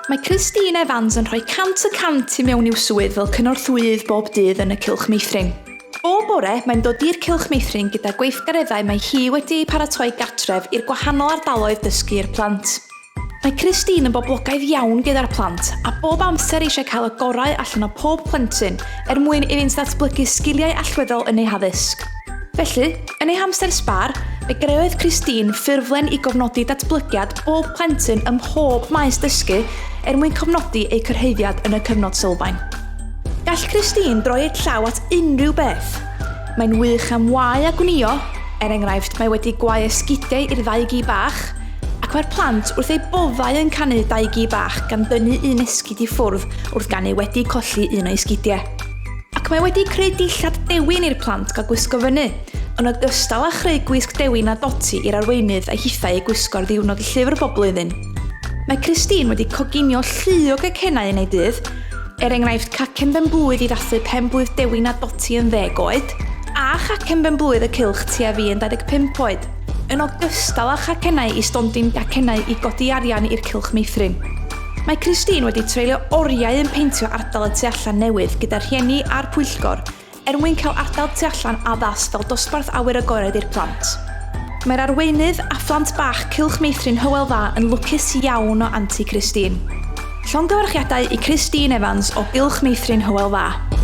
Mae Christine Evans yn rhoi 100% i mewn i'w swydd fel cynorthwyydd bob dydd yn y Cylch Meithrin. Bob bore, mae'n dod i'r Cylch Meithrin gyda gweithgareddau mae hi wedi eu paratoi gartref i'r gwahanol ardaloedd dysgu i'r plant. Mae Christine yn boblogaidd iawn gyda'r plant a bob amser eisiau cael y gorau allan o pob plentyn er mwyn iddynt ddatblygu sgiliau allweddol yn eu haddysg. Felly, yn ei hamser sbâr, fe greodd Christine ffurflen i gofnodi datblygiad bob plentyn ym mhob maes dysgu er mwyn cofnodi eu cyrhaeddiad yn y cyfnod sylfaen. Gall Christine droi ei llaw at unrhyw beth. Mae'n wych am wau a gwnïo, er enghraifft mae wedi gwau esgidiau i'r ddau gi bach, ac mae'r plant wrth eu boddau yn canu Dau Gi Bach gan dynnu un esgid i ffwrdd wrth ganu wedi colli un o'i sgidiau. Ac mae wedi creu dillad dewin i'r plant gael gwisgo fyny, yn ogystal â chreu gwisg dewin a doti i'r arweinydd a hithau ei gwisgo ar ddiwrnod y llyfr bob blwyddyn. Mae Christine wedi coginio llu o gacennau yn ei dydd, er enghraifft cacen ben-blwydd i ddathlu pen-blwydd dewin a doti yn ddeg oed, a chacen ben-blwydd y cylch ti a fi yn 25 oed, yn ogystal â chacennau i stondin gacennau i godi arian i'r Cylch Meithrin. Mae Christine wedi treulio oriau yn peintio ardal y tu allan newydd gyda rhieni a'r pwyllgor er mwyn cael ardal tu allan addas fel dosbarth awyr agored i'r plant. Mae'r arweinydd a phlant bach Cylch Meithrin Hywel Dda yn lwcus iawn o Anti Christine. Llongyfarchiadau i Christine Evans o Gylch Meithrin Hywel Dda.